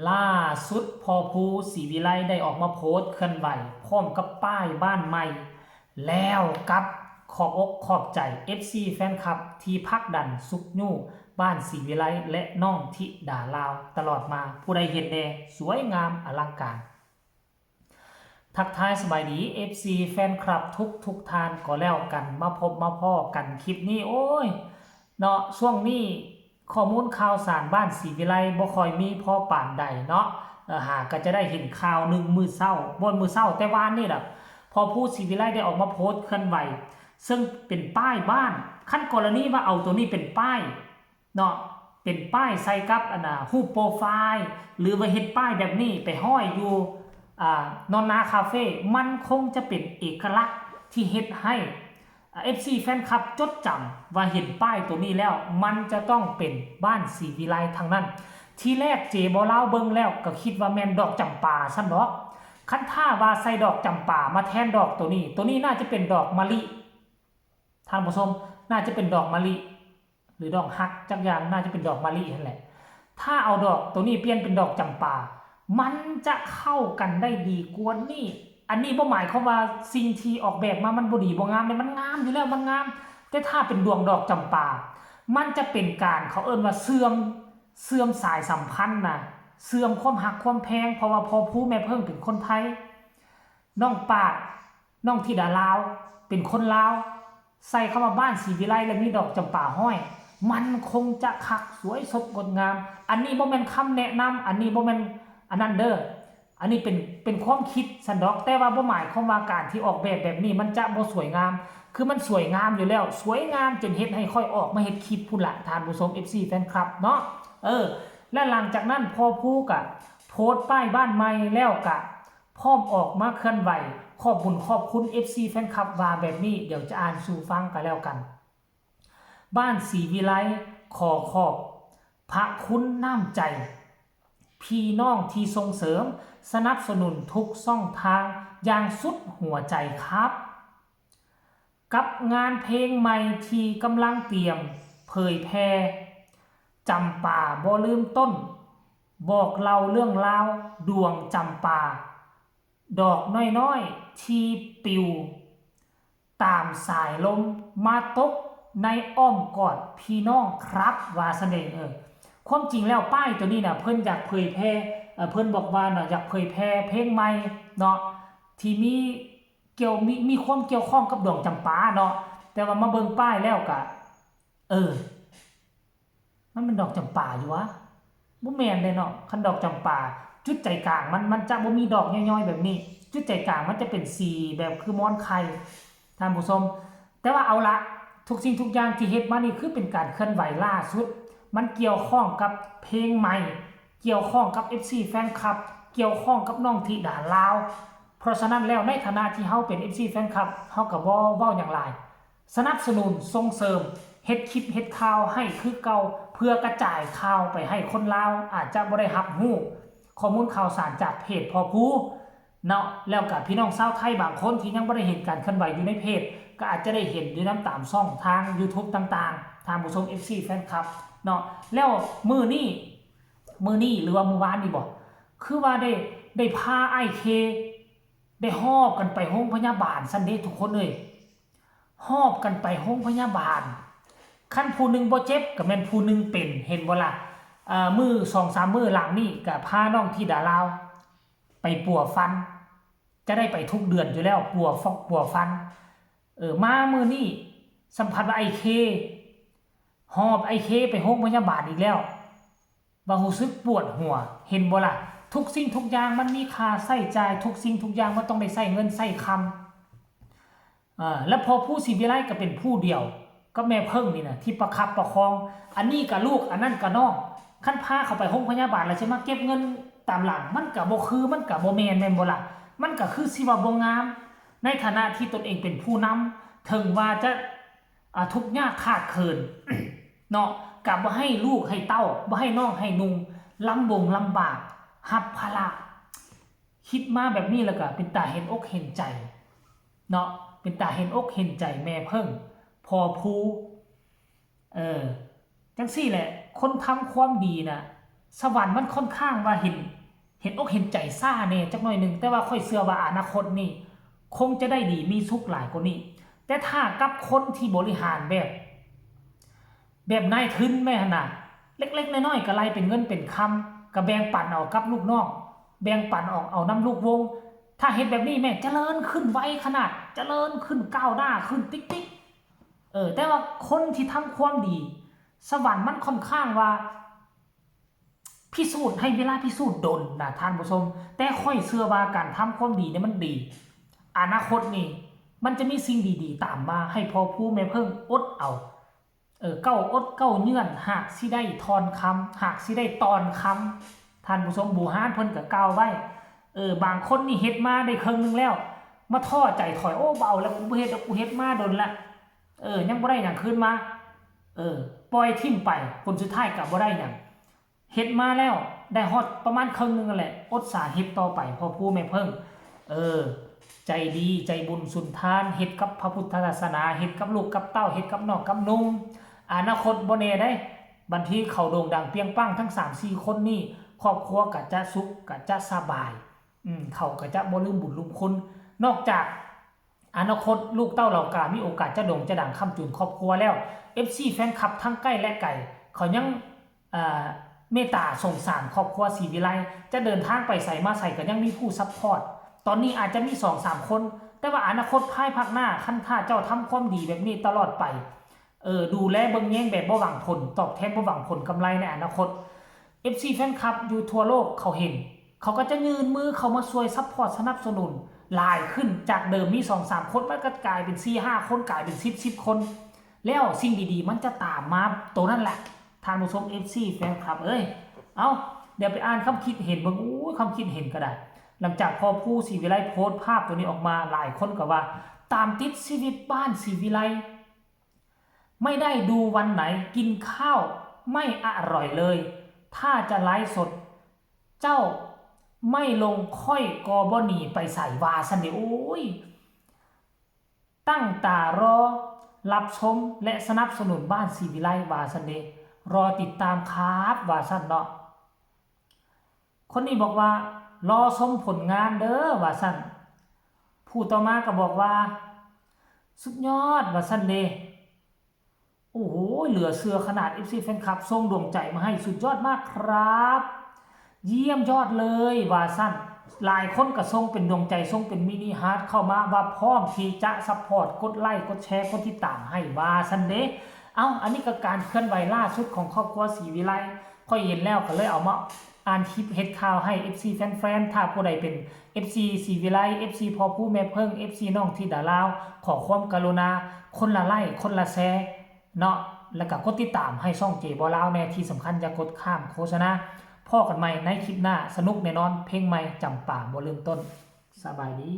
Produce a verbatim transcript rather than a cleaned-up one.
ล่าสุดพ่อภูศรีวิไลได้ออกมาโพสต์เคลื่อนไหวพร้อมกับป้ายบ้านใหม่ แล้วกับขอบอกขอบใจ เอฟซี แฟนคลับที่ผลักดันซุกยู้บ้านศรีวิไลและน้องธิดาลาวตลอดมา ผู้ใดเห็นแน่ สวยงามอลังการ ทักทายสบายดี เอฟซี แฟนคลับทุกทุกท่านก็แล้วกัน มาพบมาพ้อกันคลิปนี้ โอ้ย เนาะ ช่วงนี้ข้อมูลข่าวสารบ้านศรีวิไลบ่ค่อยมีพอปานใดเนาะ เอ่อ หากก็จะได้เห็นข่าวหนึ่งมื้อเช้า บ่มื้อเช้า แต่วานนี่แหละ พ่อภูศรีวิไลได้ออกมาโพสต์เคลื่อนไหว ซึ่งเป็นป้ายบ้าน คันกรณีว่าเอาตัวนี้เป็นป้าย เนาะ เป็นป้ายใส่กับอันน่ะ รูปโปรไฟล์ หรือว่าเฮ็ดป้ายแบบนี้ไปห้อยอยู่ อ่า นอนนาคาเฟ่ มันคงจะเป็นเอกลักษณ์ที่เฮ็ดให้ อ่า เอฟซี แฟนคลับจดจำว่าเห็นป้ายตัวนี้แล้ว มันจะต้องเป็นบ้านศรีวิไลทั้งนั้น ทีแรกเจบ่าวลาวเบิ่งแล้วก็คิดว่าแม่นดอกจำปาซั้นดอก คันถ้าว่าใส่ดอกจำปามาแทนดอกตัวนี้ ตัวนี้น่าจะเป็นดอกมะลิ ท่านผู้ชม น่าจะเป็นดอกมะลิ หรือดอกฮักจักอย่าง น่าจะเป็นดอกมะลินั่นแหละ ถ้าเอาดอกตัวนี้เปลี่ยนเป็นดอกจำปา มันจะเข้ากันได้ดีกว่านี้ อันนี้บ่หมายความว่าสิ่งที่ออกแบบมามันบ่ดีบ่งามเด้ มันงามอยู่แล้ว มันงาม แต่ถ้าเป็นดวงดอกจำปา มันจะเป็นการ เขาเอิ้นว่าเชื่อม เชื่อมสายสัมพันธ์นะ เชื่อมความฮักความแพง เพราะว่าพ่อภูแม่เพิ่งเป็นคนไทย น้องปาด น้องธิดาลาว เป็นคนลาว ใส่คำว่าบ้านศรีวิไลและมีดอกจำปาห้อย มันคงจะคักสวยสดงดงาม อันนี้บ่แม่นคำแนะนำ อันนี้บ่แม่นอันนั้นเด้อ อันนี้เป็น เป็นความคิดซั้นดอก แต่ว่าบ่หมายความว่าการที่ออกแบบแบบนี้มันจะบ่สวยงาม คือมันสวยงามอยู่แล้ว สวยงามจนเฮ็ดให้ข้อยออกมาเฮ็ดคลิปพู้นละ ท่านผู้ชม เอฟซี แฟนคลับเนาะ เออ และหลังจากนั้นพ่อภูก็โพสต์ป้ายบ้านใหม่แล้วก็ พร้อมออกมาเคลื่อนไหว ขอบบุญขอบคุณ เอฟซี แฟนคลับว่าแบบนี้ เดี๋ยวจะอ่านสู่ฟังกันแล้วกัน บ้านศรีวิไลขอขอบพระคุณน้ำใจ พี่น้องที่ส่งเสริมสนับสนุนทุกช่องทางอย่างสุดหัวใจครับ กับงานเพลงใหม่ที่กำลังเตรียมเผยแพร่ จำปาบ่ลืมต้น บอกเล่าเรื่องราวดวงจำปา ดอกน้อยๆที่ปิว ตามสายลมมาตกในอ้อมกอดพี่น้องครับ ว่าซั่นเด้ เออ ความจริงแล้วป้ายตัวนี้น่ะ เพิ่นอยากเผยแพร่ เอ่อ เพิ่นบอกว่าน่ะ อยากเผยแพร่เพลงใหม่เนาะ ที่มีเกี่ยว มี มีความเกี่ยวข้องกับดวงจำปาเนาะ แต่ว่ามาเบิ่งป้ายแล้วก็ เออ มันเป็นดอกจำปาอยู่วะ บ่แม่นเด้เนาะ คันดอกจำปา จุดใจกลางมัน มันจะบ่มีดอกย่อยๆแบบนี้ จุดใจกลางมันจะเป็นสีแบบคือหมอนไข่ ท่านผู้ชม แต่ว่าเอาละ ทุกสิ่งทุกอย่างที่เฮ็ดมานี่คือเป็นการเคลื่อนไหวล่าสุด มันเกี่ยวข้องกับเพลงใหม่ เกี่ยวข้องกับ เอฟซี แฟนคลับ เกี่ยวข้องกับน้องธิดาลาว เพราะฉะนั้นแล้วในฐานะที่เฮาเป็น เอฟซี แฟนคลับ เฮาก็บ่เว้าหยังหลาย สนับสนุนส่งเสริม เฮ็ดคลิปเฮ็ดข่าวให้คือเก่า เพื่อกระจายข่าวไปให้คนลาวอาจจะบ่ได้รับรู้ข้อมูลข่าวสารจากเพจพ่อภูเนาะ แล้วก็พี่น้องชาวไทยบางคนที่ยังบ่ได้เห็นการเคลื่อนไหวอยู่ในเพจ ก็อาจจะได้เห็นอยู่นำตามช่องทาง YouTube ต่างๆ ท่านผู้ชม เอฟซี แฟนคลับเนาะ แล้วมื้อนี้ มื้อนี้หรือว่ามื้อวานนี่บ่ คือว่าได้ ได้พาอ้ายเค ได้หอบกันไปโรงพยาบาลซั้นเด้ทุกคนเอ้ย หอบกันไปโรงพยาบาล คันผู้หนึ่งบ่เจ็บก็แม่นผู้หนึ่งเป็น เห็นบ่ล่ะ เอ่อ มื้อสองสามมื้อหลังนี่ก็พาน้องธิดาลาวไปปัวฟัน จะได้ไปทุกเดือนอยู่แล้ว ปัวฟอกปัวฟัน เออ มามื้อนี้สัมผัสว่าอ้ายเค หอบอ้ายเคไปโรงพยาบาลอีกแล้ว ว่ารู้สึกปวดหัว เห็นบ่ล่ะ ทุกสิ่งทุกอย่างมันมีค่าใช้จ่าย ทุกสิ่งทุกอย่างมันต้องได้ใช้เงินใช้คำ เอ่อ แล้วพ่อภูศรีวิไลก็เป็นผู้เดียวกับแม่เพิ่งนี่นะที่ประคับประคอง อันนี้ก็ลูก อันนั้นก็น้อง คันพาเขาไปโรงพยาบาลแล้วสิมาเก็บเงินตามหลัง มันก็บ่คือ มันก็บ่แม่น แม่นบ่ล่ะ มันก็คือสิว่าบ่งาม ในฐานะที่ตนเองเป็นผู้นำ ถึงว่าจะ อ่า ทุกข์ยากขาดเขิน เนาะ ก็บ่ให้ลูกให้เต้า บ่ให้น้องให้นุ่ง ลำบงลำบาก รับภาระ คิดมาแบบนี้แล้วก็เป็นตาเห็นอกเห็นใจ เนาะ เป็นตาเห็นอกเห็นใจแม่เพิ่ง พ่อภู เออ จั่งซี้แหละ คนทำความดีน่ะ สวรรค์มันค่อนข้างว่าเห็น เห็นอกเห็นใจซ่าแน่จักหน่อยหนึ่ง แต่ว่าข้อยเชื่อว่าอนาคตนี่คงจะได้ดีมีสุขหลายกว่านี้ แต่ถ้ากับคนที่บริหารแบบ แบบนายทุนแม่หั่นน่ะ เล็กๆน้อยๆก็ไล่เป็นเงินเป็นคำก็แบ่งปันเอากับลูกน้อง แบ่งปันออกเอานำลูกวง ถ้าเฮ็ดแบบนี้แม่เจริญขึ้นไวขนาด เจริญขึ้นก้าวหน้าขึ้นติ๊กๆ เออ แต่ว่าคนที่ทำความดี สวรรค์มันค่อนข้างว่า พิสูจน์ให้เวลาพิสูจน์ดนนะท่านผู้ชม แต่ข้อยเชื่อว่าการทำความดีเนี่ยมันดี อนาคตนี่มันจะมีสิ่งดีๆตามมาให้พ่อผู้แม่เพิ่งอดเอา เออ เก้าอดเก้าเยื่อน หากสิได้ทอนคำ หากสิได้ตอนคำ ท่านผู้ชม บูฮานเพิ่นก็กล่าวไว้ เออ บางคนนี่เฮ็ดมาได้ครึ่งหนึ่งแล้ว มาท้อใจถอย โอ้ บ่เอาแล้ว กูบ่เฮ็ดแล้ว กูเฮ็ดมาดนละ เออ ยังบ่ได้หยังคืนมา เออ ปล่อยถิ่มไป ผลสุดท้ายก็บ่ได้หยัง เฮ็ดมาแล้วได้ฮอดประมาณครึ่งหนึ่งนั่นแหละ อดสาเฮ็ดต่อไป พ่อผู้แม่เพิ่ง เออ ใจดีใจบุญสุนทาน เฮ็ดกับพระพุทธศาสนา เฮ็ดกับลูกกับเต้า เฮ็ดกับน้องกับนุ่ง อนาคตบ่แน่เด้ บางทีเขาโด่งดังเปรี้ยงปังทั้งสามสี่คนนี่ ครอบครัวก็จะสุขก็จะสบาย อืม เขาก็จะบ่ลืมบุญลืมคุณ นอกจาก อนาคตลูกเต้าเหล่ากามีโอกาสจะโด่งจะดังค้ำจุนครอบครัวแล้ว เอฟซี แฟนคลับทั้งใกล้และไกล เขายัง เอ่อ เมตตาสงสารครอบครัวศรีวิไล จะเดินทางไปไสมาไสก็ยังมีผู้ซัพพอร์ต ตอนนี้อาจจะมีสองสามคน แต่ว่าอนาคตภายภาคหน้า คันถ้าเจ้าทำความดีแบบนี้ตลอดไป เออ ดูแลเบิ่งแยงแบบบ่หวังผลตอบแทน บ่หวังผลกำไรในอนาคต เอฟซี แฟนคลับอยู่ทั่วโลกเขาเห็น เขาก็จะยื่นมือเข้ามาช่วยซัพพอร์ตสนับสนุนหลายขึ้น จากเดิมมีสองสามคน มันก็กลายเป็นสี่ห้าคน กลายเป็นสิบ สิบคน แล้วสิ่งดีๆมันจะตามมา ตัวนั่นแหละ ท่านผู้ชม เอฟซี แฟนคลับเอ้ย เอา เดี๋ยวไปอ่านคำคิดเห็นเบิ่ง อู้ย คำคิดเห็นก็ได้ หลังจากพ่อผู้ศรีวิไลโพสต์ภาพตัวนี้ออกมา หลายคนก็ว่า ตามติดชีวิตบ้านศรีวิไล ไม่ได้ดูวันไหนกินข้าวไม่อร่อยเลย ถ้าจะไลฟ์สด เจ้าไม่ลงข้อยก็บ่หนีไปไส ว่าซั่นเด้ โอ้ย ตั้งตารอรับชมและสนับสนุนบ้านศรีวิไล ว่าซั่นเด้ รอติดตามครับ ว่าซั่นเนาะ คนนี้บอกว่า รอชมผลงานเด้อ ว่าซั่น ผู้ต่อมาก็บอกว่า สุดยอด ว่าซั่นเด้ โอ้โห เหลือเชื่อขนาด เอฟซี แฟนคลับส่งดวงใจมาให้ สุดยอดมากครับ เยี่ยมยอดเลย ว่าซั่น หลายคนก็ส่งเป็นดวงใจ ส่งเป็นมินิฮาร์ทเข้ามาว่าพร้อมที่จะซัพพอร์ต กดไลค์ กดแชร์ กดติดตามให้ ว่าซั่นเด้ เอ้า อันนี้ก็การเคลื่อนไหวล่าสุดของครอบครัวศรีวิไล ข้อยเห็นแล้วก็เลยเอามาอ่านคลิปเฮ็ดข่าวให้ เอฟซี แฟนๆ ถ้าผู้ใดเป็น เอฟซี ศรีวิไล เอฟซี พ่อผู้แม่เพิ่ง เอฟซี น้องธิดาลาว ขอความกรุณา คนละไลค์ คนละแชร์ เนาะ แล้วก็กดติดตามให้ช่องเจบอลาวแน่ ที่สำคัญอย่ากดข้ามโฆษณา พ้อกันใหม่ในคลิปหน้า สนุกแน่นอน เพลงใหม่จำปาบ่ลืมต้น สบายดี